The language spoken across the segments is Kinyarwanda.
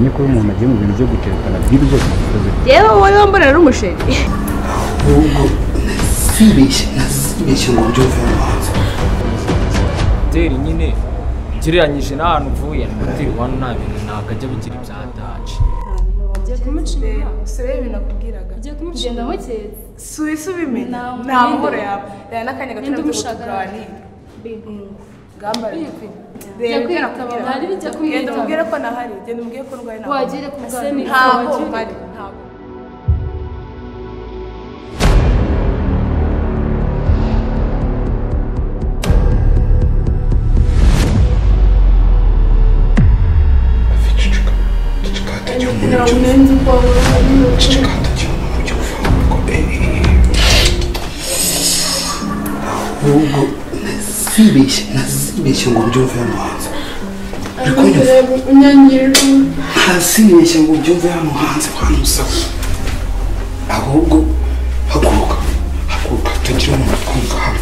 Umenye ko umuntu agiye mu bintu byo guteretana bw'ibyo byose bikoze. Yewe wowe wambona ari umusheri. Ubwo nasibeshye ngo mbyumve hano hanze. Hoteli nyine ugereranyije n'ahantu uvuye, hoteli wano nta bintu ntabwo ajya bigira ibyataje. Ugiye kumucira usebe ibintu nakubwiraga. Ugiye kumucira muketse. Subi ubimenya. Nta mahoro yawe. Reba n'akanya gato nabwo tuganira. Gamba genda umubwire ko nahari, genda umubwire ko ndwaye nawe. Wagire kuganira. Ntabwo mpari, ntabwo. Ubwo nasibeshye ngo mbyumve hano hanze. Ntasibeshye ngo mbyumve hano hanze hano usaku. Ahubwo haguruka hatagira umuntu twumva hano.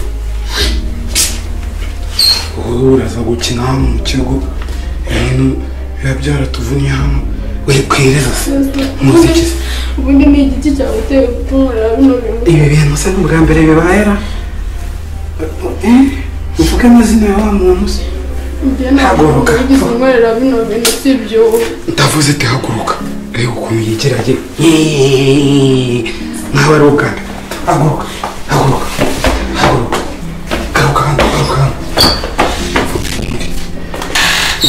Wowe uraza gukina hano mu kigo, ibintu biba byaratuvunnye hano. Wikwereza se muziki. Ubundi ni igiki cyaguteye gutumura bino bintu? Ibi bintu se n'ubwa mbere bibayera? Uvuge amazina ya wa muntu se? Haguruka. Ndavuze ati haguruka. Reba ukuntu yegeranye. Nkaho ari ubwa mbere. Haguruka. Haguruka. Haguruka. Garuka hano, garuka hano.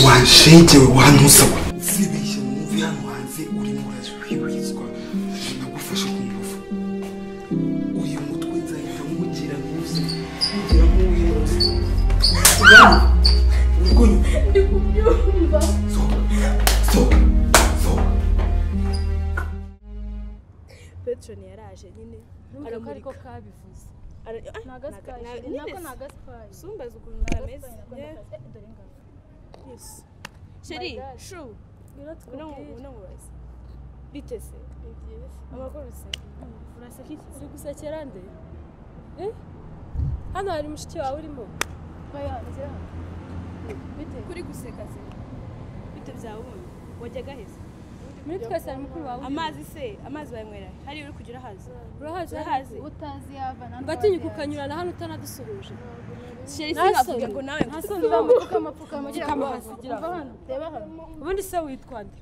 Wanshengewe wantuza we. Sibeshye mwumve hano hanze urimo urashwirizwa. Nagufashe ku ngufu. Uyu mutwe nzahita nkugira nkuze. Nkugira nk'uwiruze. Ndi kubyumva. Sohoka. Sohoka. Sohoka. Petron yaraje nyine. Aramurika ariko kabivuze. Nako ni agaspayi. Sumbaza ukuntu kameze. Yes. Sheri, shu. Unamubaza. Bite se? Amakuru se? Uraseka iki? Uri gusekera nde? Eh? Hano hari mushiki wawe urimo. Baya, bite? Kuri guseka se. Bite byawe ubundi? Wajyaga heza? Muri twese hari mukuru wawe. Amazi se, amazi bayanywera. Hari uri kugira hazi. Urahazi? Urahazi. Utazi yava nandi. Batinyuka ukanyurana hano utanadusuhuje. Sheri sinavuga ngo nawe Pfukama gira hano. Reba hano. Ubundi se witwa nde?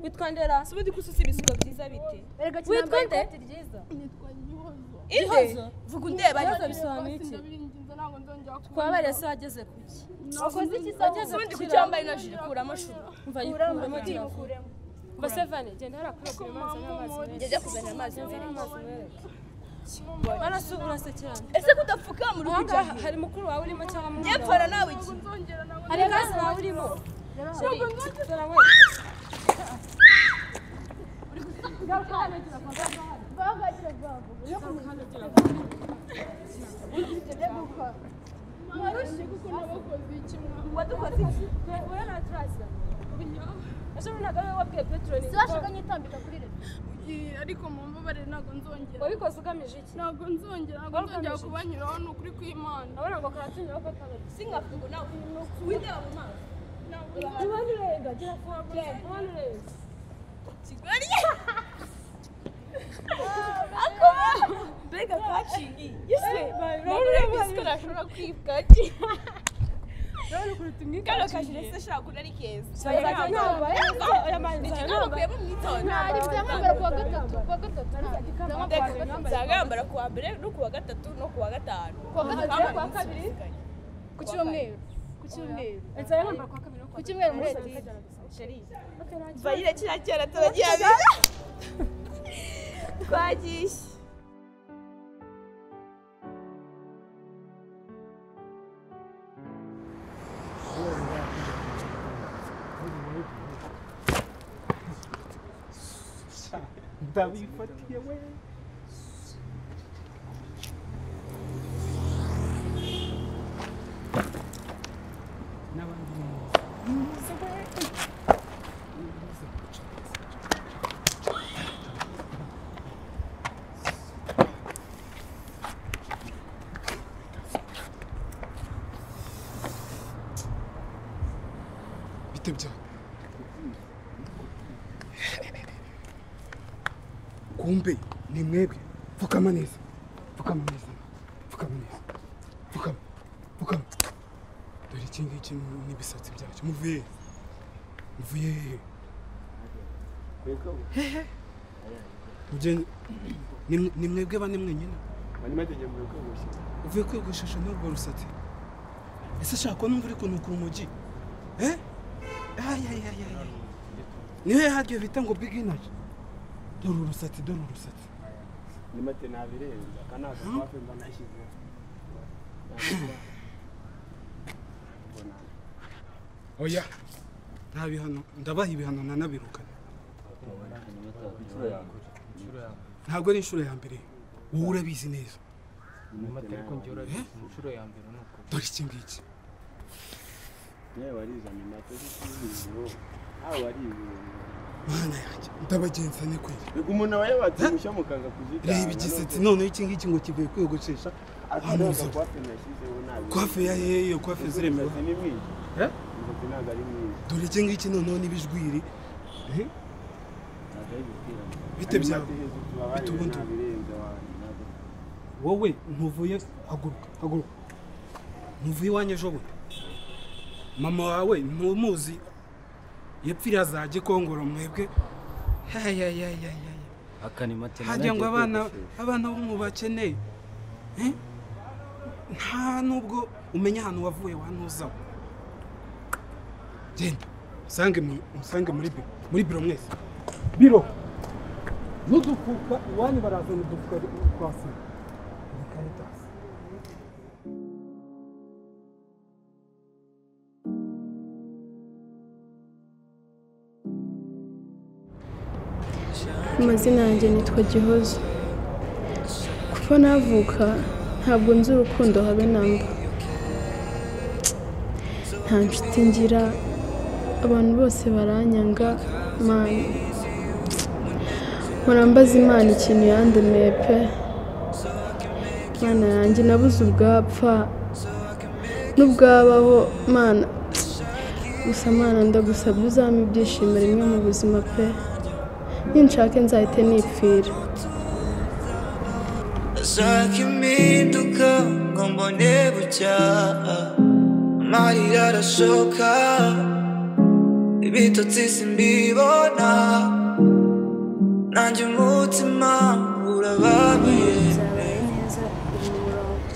Witwa nde ra? Si ubundi kususa ibisuko byiza bite? Witwa nde? Nitwa Gihozo. Inde? Vuga undeba Gihozo bisobanuye iki? Twabariye se wageze kuki? Wakoze iki se? Wageze Ubundi kuki? kuki wambaye ino jire kuramo shu. Umva yikuremo gira. Umva Sevane, genda hariya kuri robine ubanza n'amazi meza. Njya kuzana amazi Amazi meza. Bana si urasekera nde? Ese kudapfukama uri kujya Ahangaha hari mukuru wawe urimo cyangwa murumuna Njye wawe? mpfana nawe iki? Hari kazi wawe urimo? Sheri, dore we. Wadukoze iki? Wowe na turaziranye. Ese ubu ntabwo ari wowe wabwiye Petero ni Siwashaka nyitambika kuri rero. Ariko mumbabarire ntabwo nzongera. Wabikoze ugamije iki? Ntabwo nzongera, ntabwo nzongera kubanyuraho ni ukuri kw'Imana. Abona ngo karatunyuraho ko atanadusubiza. Singavuga ngo nawe windeba mu maso. Ubona urenga, gira vuba, ubona urenga. Kigali. Mbega kacingi. Yese. Urabona ko nashobora kwibwa ki? Kano kajire se shaka ukuntu ari keza. Nagakuyemo mu itonda. Ntari nzamwambara kuwa gatatu, kuwa gatatu. Nzagambara kuwa mbere no kuwa gatatu no kuwa gatanu. Kuwa gatatu, kuwa kabiri. Ku cyumweru. Ku cyumweru. Ku cyumweru muri etide. Sheri. Vayire kiriya cyana turagiye. Twagiye. Ndabifatiye we. N'abandi muze we. Bite byawe? Kumbe ni mwebwe. Pfukama neza. Pfukama neza. Pfukama neza. Pfukama. Pfukama. Dore iki ngiki n'ibisatsi byacyo. Muvuye. Muvuye. Hehe. Mugende ni mwebwe bane mwenyine. Uvuye kwiyogoshesha n'urwo rusatsi. Ese shaka numva uri kunuka urumogi? Eh? Ay ay ay ay. Niwe haryo bita ngo big energy. Dore urusatsi, dore urusatsi. Nimate nabirenza kana kwafe mba nashize. Oya. Nta bihano, ndabaha ibihano nanabirukana. Ntabwo ari inshuro ya mbere. Wowe urabizi neza. Nimate ariko njye urabizi inshuro ya mbere nuko. Dore iki ngiki. Yewe warizanye mate z'ibiro. Aho warize. Mana yanjye ndabagenza ne kweli. Bego umuntu wayabatse mushya mukanga kuzita. Reba igisatsi none iki ngiki ngo kivuye kwiyogoshesha. Kwafe ya heyo kwafe ziremewe. Eh? Dore iki ngiki noneho n'ibijwiri. Eh? Bite byawe. Bite ubundi. Wowe ntuvuye haguruka haguruka. Ntuvuye iwanyu ejo bundi. Mama wawe ntumuzi. Yepfira za Gikongoro mwebwe. Hey. Akanimate hajya ngo abana bo mu bakeneye. Eh? Nta nubwo umenya ahantu wavuye wantuzaho. Genda usange muri biro. Muri biro mwese. Biro. N'udufuka iwanyu barazana udufuka kwa sima. Ibikarita. Amazina yanjye nitwa Gihozo. Kuva navuka ntabwo nzi urukundo habe namba. Nta nshuti ngira, abantu bose baranyanga. Mana, murambaza Imana ikintu yandemeye pe. Mana yanjye nabuze ubwapfa n'ubwabaho. Mana gusa, Mana ndagusabye uzampe ibyishimo rimwe mu buzima pe. Ninshake nzahite nipfira. Ashaka impinduka ngo mbone bucya, amarira arashoka, ibitotsi simbibona, nanjye umutima urababaye.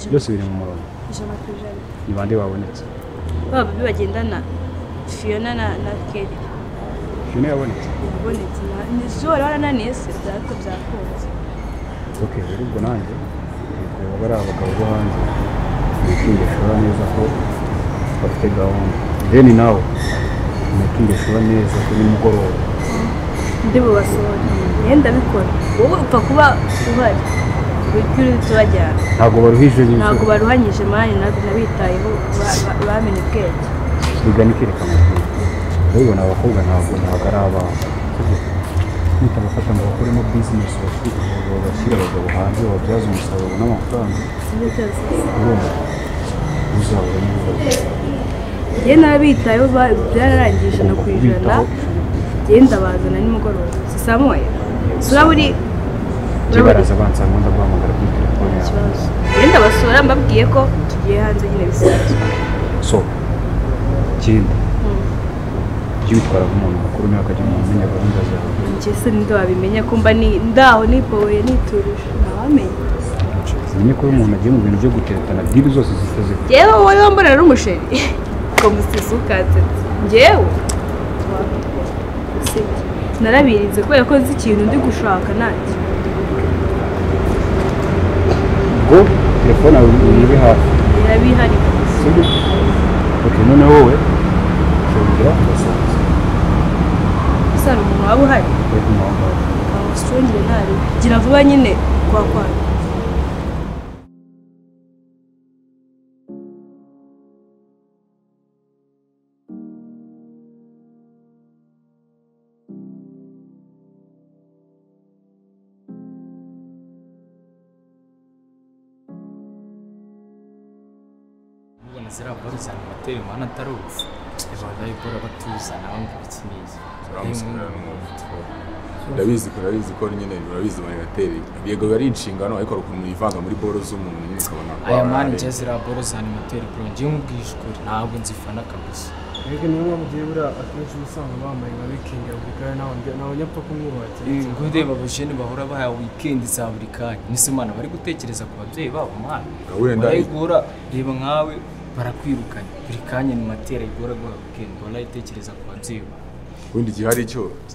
Byose biri mu murongo. 100%. Ni bande babonetse? Baba bagendana Fiona na Kelly. Fiona yabonetse? Yabonetse. Ni zuba warananiye se byako byakunze. Okay, rero ubwo nanjye kureba bari abagabo bo hanze bikingeshura neza ko bafite gahunda. Then nawe mukingeshura neza ko nimugoroba ndi bubasohore. Yenda bikora. Wowe upfa kuba uhari. Bikuri tubajyana. Ntabwo baruhije nyine. Ntabwo baruhanyije mani nabitayeho bamenye ubwenge. Bigana ikireka mukuru. Urabibona abakobwa ntabwo ari abana. Nitabafata ngo bakoremo business bashyira abagabo hanze babyaze umusaruro n'amafaranga. Urumva uzahura n'ibibazo. Njye nabitayeho byararangije 100%. Genda bazana nimugoroba. Si saa moya. Uraburi baraza bansanga ndaguhamagara kuri telefone yawe. Genda basura mbabwiye ko tugiye hanze nyine bisanzwe. So ikindi jya witwara nk'umuntu mukuru niba akajya umuntu umenya gahunda zawe. Njye se ninde wabimenya ko mba ndaho nipoye niturije ntawamenya. Umenye ko iyo umuntu agiye mu bintu byo guteretana diri zose ziteze. Njyewe wowe wambona ari umusheri ko musisi ukansetse njyewe narabirinze kubera ko nzi ikintu ndi gushaka nanjye. Ubwo telefone yawe ibe hafi. Irabihari. Sibyo? Okay, noneho wowe ushobora ugasohoka. Ese hari umuntu waba uhari? Ucungire ntari. Gira vuba nyine kwa kwanyu. Ziriya boro za animateri mana atari ubufu. Wallahi boro batuzana aho ngo iki n'iyi. Ndabizi ko urabizi ko nyine urabizi animateri. Yego biba ari inshingano ariko hari ukuntu yivanga muri boro z'umuntu nyine ukabona ko aya mani njye ziriya boro za animateri bro njye nkubwije ukuri ntabwo nzifana kabisa. Mbega niyo mpamvu ugiye buriya akenshi uba usanga bambaye nka weekend ya buri kanya ntawe nyapfa kumwubakira. Ngo ureba abajene bahora baha weekend za buri kanya nise mana bari gutekereza ku babyeyi babo mana. Barayigura reba nkawe barakwirukanye buri kanya ni matera igora guha weekend barayitekereza ku babyeyi babo. Ubundi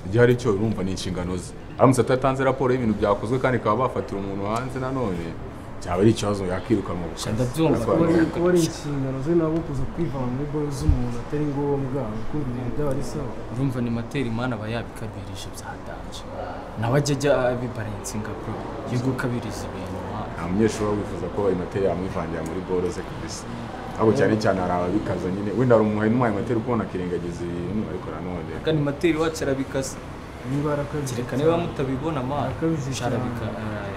igihari cyo urumva ni inshingano ze. Aramutse atatanze raporo y'ibintu byakozwe kandi ikaba bafatira umuntu hanze nanone byaba ari ikibazo yakirukanwa gusa. Ndabyumva kuba ari inshingano ze nabo kuza kwivanga muri boro z'umuntu atari ngombwa kuko ibintu byaba ari sawa. Urumva ni matera imana aba yabikabirije byadanje nawe ajya ajya abibarensinga bro yo gukabiriza ibintu. Nta munyeshuri uba wifuza ko animateri yamwivangira muri boro ze kabisa. Ahubwo cyane cyane hari ababikaza nyine wenda hari umuntu n'umwanimateri ukubona akirengagiza ibintu ariko nanone kandi animateri wacu arabikaza. Niba arakabije kereka niba mutabibona mana arabikaza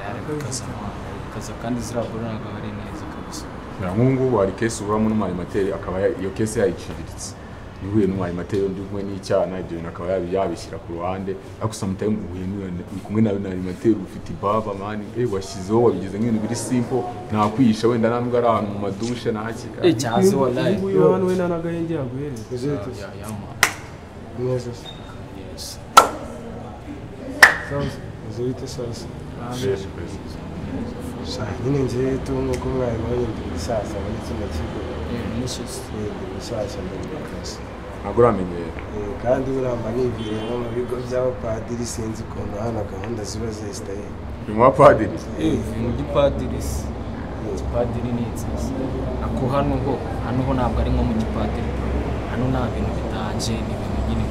arabikaza kandi ziriya boro ntabwo ari neza kabisa. Nk'ubu ngubu hari kesi uburamo n'umwanimateri akaba iyo kesi yayiciriritse ihuye n'umwanimateri undi kumwe n'icyana ibyo bintu akaba yabishyira ku ruhande ariko sometimes uhuye kumwe na animateri ufite ibaba mani washyizeho wabigize nk'ibintu biri simple nta kwihisha wenda nta nubwo ari ahantu mu madushe nta ki cyaze wallahi uyu hano we nta n'agahenge yaguhereza. Neza se. Meze sasa. Nyine njyewe tu nk'uko mwabibonye ndi mushyashya muri kino kigo. Ndi mushyashya ndi mu kazi. Ntabwo uramenyera. Kandi buriya mba nibwiriye nko mu bigo by'abapadiri sinzi ukuntu hano gahunda ziba zesitaye. Ni mu bapadiri? Mu gipadiri se. Igipadiri ni inzozi. Ako hano ho ntabwo ari nko mu gipadiri. Hano nta bintu bitanje ni ibintu nyine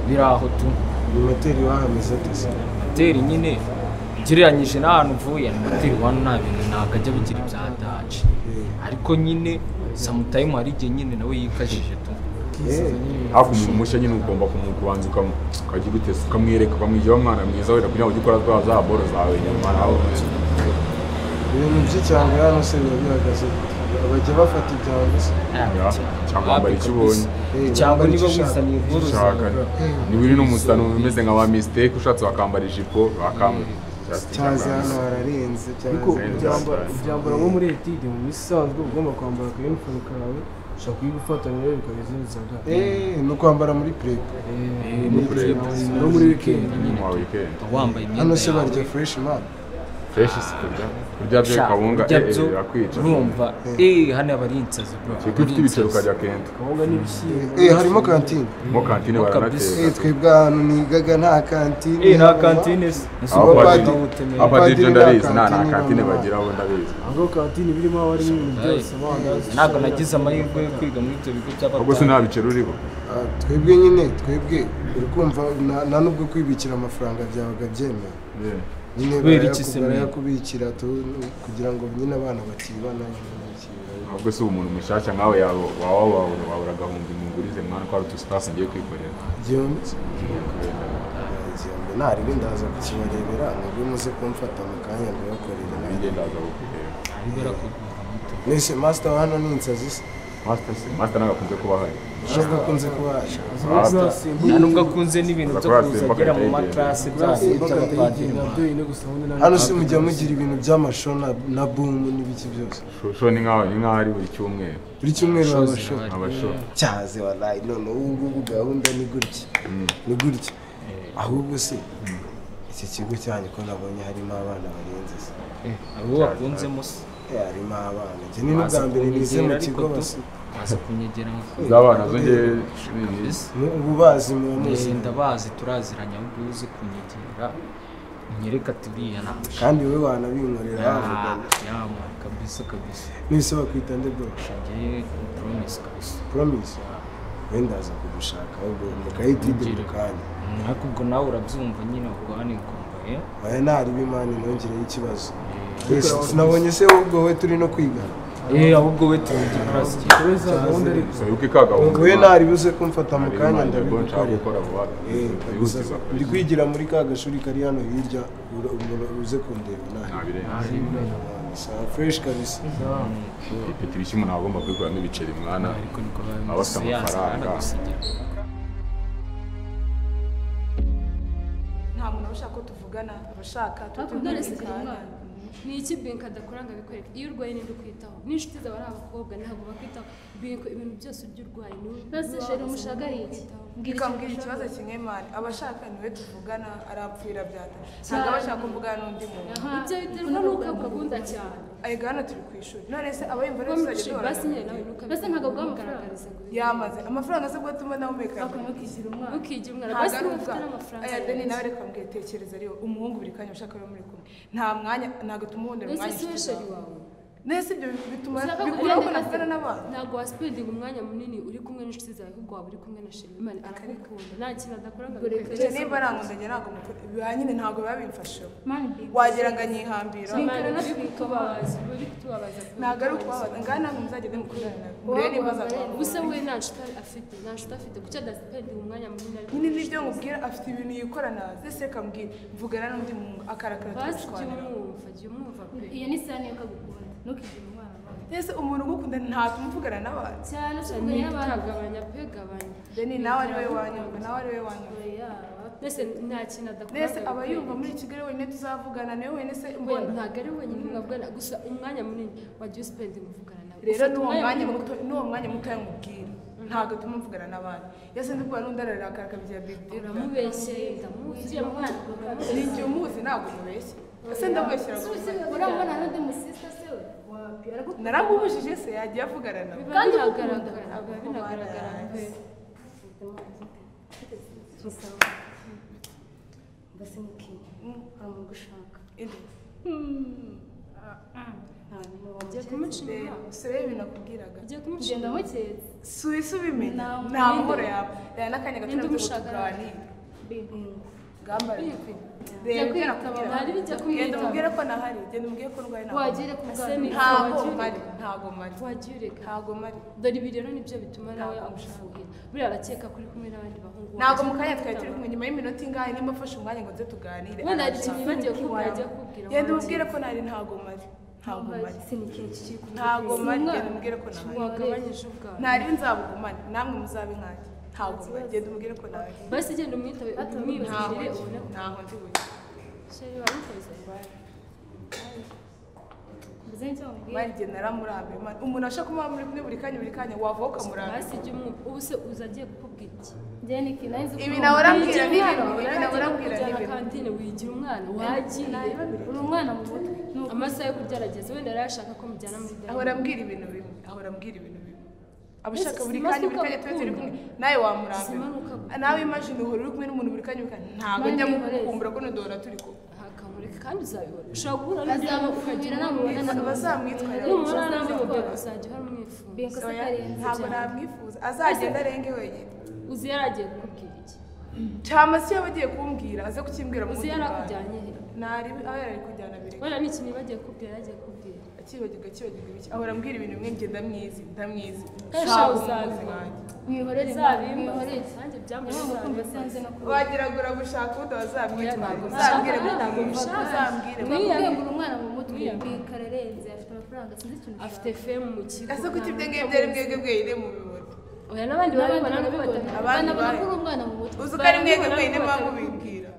biri aho tu. Animateri wahameze ate se? Animateri nyine ugereranyije n'ahantu uvuye animateri wano nta bintu ntabwo ajya bigira ibyadanje ariko nyine sometimes hari igihe nyine nawe yikajije tu. Hafi umuntu mushya nyine ugomba kubanza ukagira ute ukamwereka ukamwigira umwana mwiza wenda kugira ngo ujye ukora za boro zawe nyuma nawe. Ibintu by'icyangwe hano se biba bihagaze bajya bafata ibyangwe se cyangwa wambara icyo ubonye cyangwa niba wizaniye boro zawe niba uri n'umusano umeze nka ba mistake ushatse wakambara ijipo bakambara cyaze hano hararenze. Ariko ubyambara nko muri etide mu minsi isanzwe ugomba kwambara aka uniform kawe ushobora kuyigufatanya rero bikaba izindi nzoga. Ni ukwambara muri prep no muri weekend wambaye imyenda hano se barya fresh man. Fresh si kurya kurya byo kawunga birakwica urumva hano aba ari insazi bro. Kuko ufite ibiceri ukajya kenta kawunga n'ibishyimbo. Harimo kantine. Mo kantine baranateka. Twebwe ahantu nigaga nta kantine. Nta kantine se. Abapadiri ndabizi nta kantine bagira bo ndabizi. Ahubwo kantine birimo aba harimo ibintu byose amandazi. Ntabwo nagize amahirwe yo kwiga muri ibyo bigo by'abapadiri. Ubwo se nta biceri uriho? Twebwe nyine twebwe uri kumva nta nubwo kwibikira amafaranga byabaga byemewe. Barayakubikira kugira ngo nyine abana batibana. Ahubwo se umuntu mushyashya nkawe waba wabura agahumbi mungurize mwana ko hari utusitasi ngiye kwikorera. Igihumbi ntarebe ndaza kukibarebera nubwo muze kumfata mu kanya mbibakorere. Nanjye ndaza kukureba. Nese master hano ni insazi se? Master se master ntabwo akunze kuba ahari. Ntabwo akunze kuba ahari. Nta nubwo akunze n'ibintu byo kuza agera mu makarasi by'abapadiri. Hano se mujya mugira ibintu by'amasho na boom n'ibiki byose? Sho ni nkaho ari buri cyumweru. Buri cyumweru abasho. Abasho. Cyaze wallahi none ubu ngubu gahunda ni gutya. Ni gutya. Ahubwo se iki kigo cyanyu ko nabonye harimo abana barenze se? Abo bakunzemo se? Harimo abana. Njye ni n'ubwa mbere nize mu kigo basi. Waza kunyegera z'abana zo nge ubu bazi muzi ndabazi turaziranye ahubwo uzi kunyegera unyereka turiya na kandi wowe wanabinkorera havugana yama kabisa kabisa. Nise bakwita nde bro? Ngiye promise kabisa. Promise wenda aza kugushaka ahubwo mukayitide mu kanya. Ariko ubwo nawe urabyumva nyine ubwo hano ugomba oya ntari bimana nongereho ikibazo. Sinabonye se ahubwo wowe turi no kwigana. Ahubwo we turi mu gikarasi. We ntari buze kumfata mu kanya ndabigukorera. Ndi kwigira muri ka gashuri kari hano hirya uze kundeba nabi. Sawa fresh kabisa. Ipeti ibishyimbo ntabwo agomba kubikuramo ibiceri mwana. Ariko niko aba afite amafaranga. Nta muntu ushaka ko tuvugana, abashaka tutumvikana. Ni iki Binka adakora ngo abikwereke? Iyo urwaye ninde ukwitaho? N'inshuti zawe ari abakobwa ntabwo bakwitaho. Binka ibintu byose urya urwaye ni Nase sheri umushagariye iki? Mbwira ikibazo kimwe mani, abashaka niwe tuvugana arapfira byata. Ntabwo abashaka kuvugana n'undi muntu. Ibyo biterwa n'uko agukunda cyane. Arega hano turi ku ishuri. None se aba yumva rero tuzajya duhora. Basi nyine nawe nuko basi ntabwo bwa amafaranga. Yamaze amafaranga se bwo atuma nawe umeka. Ukigira umwana. Ukigira umwana. Basi ufite n'amafaranga. Aya Deni nawe reka mbwire tekereza ariyo umuhungu buri kanya ushaka we muri kumwe. Nta mwanya ntabwo tumuhondera umwanya. Ese si we wawe. Nese ibyo bituma bikuraho ko navugana n'abantu. Ntabwo wasipendinga umwanya munini uri kumwe n'inshuti zawe ahubwo waba uri kumwe na Sheri. Imana aragukunda. Nta kintu adakora ngo abikwereke. Niba arankunda njye ntabwo mukunda. Nyine ntabwo biba bimfasheho. Wagira ngo anyihambira. Ntabwo ari ukubabaza. Ngaha ntabwo muzagende mukundana nawe. Murebe nimba azakubabaza. Gusa we nta nshuti afite. Nta nshuti afite. Kuki adasipendinga umwanya munini ari nyine nibyo nkubwira afite ibintu yikorana. Ese reka mbwire mvugana n'undi muhungu akarakara tugushwanira. Basi jya umwumva, jya umwumva pe. Iyo ni sani yo kagukunda. Ntukigire umwana. Ese umuntu ugukunda ntatuma uvugana n'abantu. Cyane uvugana n'abantu. Gabanya pe gabanya. Deni nawe ari we wanyumva, nawe ari we wanyumva. Nese nta kintu adakora. Nese aba yumva muri Kigali wenyine tuzavugana niwe wenyine se mbona. Ntabwo ari wenyine mwavugana gusa umwanya munini wagiye usipendinga uvugana nawe. Rero n'uwo mwanya muto n'uwo mwanya muto yamubwira. Ntabwo atuma mvugana n'abandi. Yase ndi kubona n'undi ararakara akabigira big deal. Uramubeshye ndamuzi mwana. Ni njye umuzi ntabwo mubeshye. Ese ndamubeshyira ngo urabona n'undi musista se we? Naramubujije se yagiye avugana nawe. Kandi binagaragara pe. Mbese niki hari umuntu ugushaka. Ugiye kumuca inyuma. Sore ibintu nakubwiraga. Ugiye kumuca inyuma. Muketse. Subi ubimenya. Nta mahoro yawe. Reba n'akanya gato nabyo tuganire. Gamba. Genda umubwire ko nahari, genda umubwire ko ndwaye ntabwo. Wagiye kubwana. Ntabwo mari, ntabwo mari. Wagiye ureka. Ntabwo mari. Dore ibi rero nibyo bituma nawe agufuhira. Buriya arakeka kuri kumwe n'abandi bahungu. Ntabwo mu kanya twari turi kumwe nyuma y'iminota ingahe nimba afashe umwanya ngo nze tuganire. Wenda hari ikintu bagiye kukubwira agiye kukubwira. Genda umubwire ko nahari ntabwo mari. Ntabwo mari. Ntabwo mari, genda umubwire ko nahari. Wagabanyije ubwawe. Ntari nzabugumane, namwe muzabe nkanjye. Ntabwo mari, genda umubwire ko nahari. Basi genda umwitabe umwibwire ubone. Ntaho ndi bujye. Sheri wamukoze. Mari jye naramurambiwe mani. Umuntu ashaka kumuba muri kumwe buri kanya wavaho ukamurambira. Basi jya umwumva. Ubu se uza agiye kukubwira iki? Ibi nawe urambwira ni ibintu. Ibi nawe urambwira ni ibintu. Kantine wigira umwana wagiye. Uri umwana mu mutwe. Amasaha yo kurya arageze wenda yari ashaka ko mujyana muri dayari. Ahora ambwira ibintu bimwe. Ahora ambwira ibintu bimwe. Abashaka buri kanya tuba turi kumwe nawe wamurambira. Nawe imagine uhora uri kumwe n'umuntu buri kanya ntabwo njya mukumbura ko nuduhora turi kumwe. Kandi uzabibona. Ushobora guhura n'undi ukagira inama bazamwitwarira. Numubona n'undi mubebe uzajya uhora umwifuza. Ntabwo namwifuza azagenda arenge wenyine. Uzi yari agiye kukubwira iki? Cyama si yaba agiye kumbwira aze kukimbwira mu Uzi yari akujyanye he? Nari aho yari ari kujyana bireke. Wenda ni ikintu bagiye kukubwira yagiye kukubwira. Akibagirwa ibiki ahora ambwira ibintu bimwe njye ndamwizi ndamwizi. Kandi uzabibona. Mwihorere mwihorere nanjye byambaye wagira ngo uragushaka ubundi bazamwitwara uzambwire ntabwo mbishaka uzambwire mwihorere umwana mu mutwe bikararenze afite amafaranga sinzi ikintu afite fame mu kigo. Ese kuki ibyo ngibyo ari mwebwe bwenyine mubibona? Oya n'abandi barabibona nubwo batabibona. Abandi babona ko uri umwana mu mutwe. Uzi ko ari mwebwe bwenyine muba mubibwira.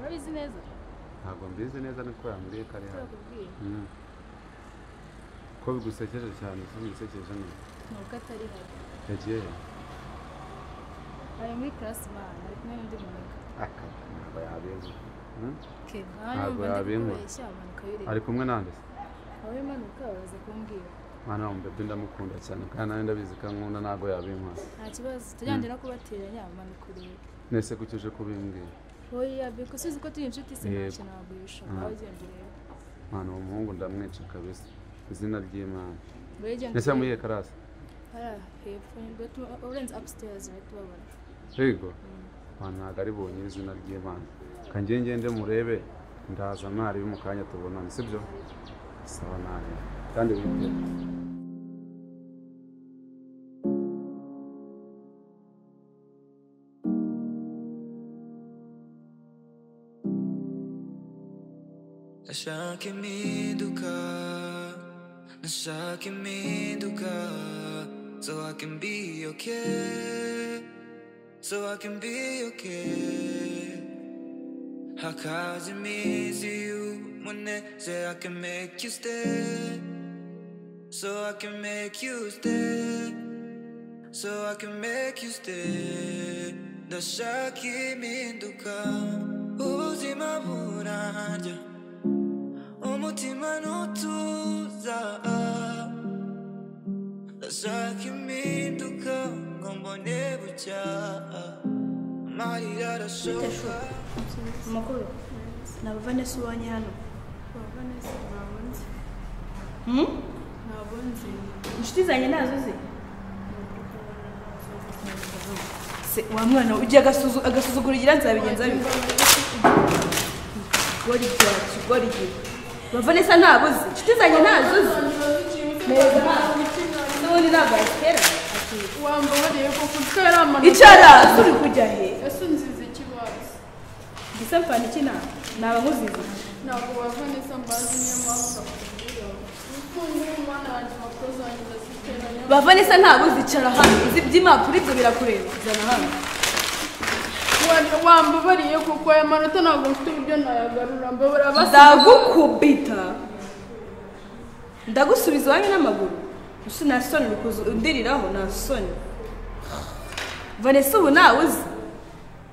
Urabizi neza? Ntabwo mbizi neza niko yambwiye ko ari hano. Ko bigusekeje cyane, si bigusekeje neza. Nuko atari hano. Yagiye he? Ari muri class man, ari kumwe n'undi muntu. Akata ntabwo yabizi. Ntabwo yabinkora. Ari kumwe nande se? Aho imanuka baza kumbwira. Mwana w'umubebe ndamukunda cyane kandi nawe ndabizi ko ankunda ntabwo yabinkora. Nta kibazo, tujyane no kubateranya manuka urebe. Nese kuki uje kubimbwira? Oya Binko, usizi ko turi inshuti se ntacyo naguhisha. Aho ugenda urebe. Mwana uwo muhungu ndamwica kabisa. Izina ry'Imana. Nese muyihe karasi? Hariya hepfo urenze upstairs urahita ubabona. Yego. Mwana ntabwo ari bonyine izina ry'Imana. Kanjye ngende murebe ndaza mwari mu kanya tubonane, sibyo? Sawa nawe. Kandi wite. Ndashaka impinduka, ndashaka impinduka, so I can be okay, so I can be okay. Hakaza iminsi y'umunezero, I can make you stay, so I can make you stay, so I can make you stay. Ndashaka impinduka, ubuzima burarya, umutima ntutuza. Ndashaka impinduka ngo mbone bucya, amarira arashoka. Amakuru naba Vanessa ubonye hano? Vanessa ntabwo nzi. Ntabwo nzi. Inshuti zanjye ntazo uzi? Se wa mwana ujya agasuzuguro ugira nzabigenza bite? Gori byacu, gori gihe. Ba Vanessa ntabwo uzi. Inshuti zanjye ntazo uzi. N'ubundi ntabwo ayitera. Wambabariye koko kuko yari amanota. Icara, uri kujya he? Ese unziza ikibazo? Mbese mfana iki nawe? Naba nkuziza iki? Ntabwo ba Vanessa mbazi niyo mpamvu bakubwira. Ukuntu umwana wanjye impapuro zanjye ndaziteranya. Ba Vanessa ntabwo uzicara hano. Uzi iby'impapuro ibyo birakureba. Zana hano. Wambabariye kuko aya manota ntabwo mfite uburyo nayagarura. Mbabara basi. Ndagukubita. Ndagusubiza iwanyu n'amaguru. Usi nta soni uri kuza undiriraho, nta soni. Vanessa ubu ntawe uzi?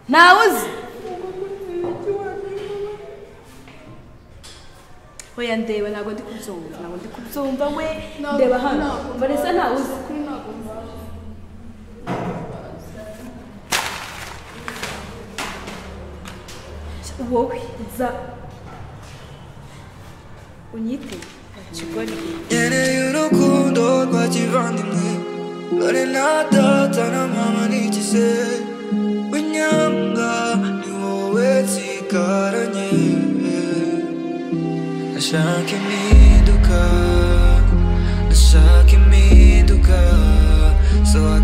Ntawe uzi? Oya ndeba ntabwo ndi kubyumva, ntabwo ndi kubyumva we, ndeba hano. Vanessa ntawe uzi? Wowe za unyite kigori. Nkeneye urukundo rwa kivandimwe, dore na data na mama nikize, winyanga ni wowe nsigaranye. Ndashaka impinduka, ndashaka impinduka, so I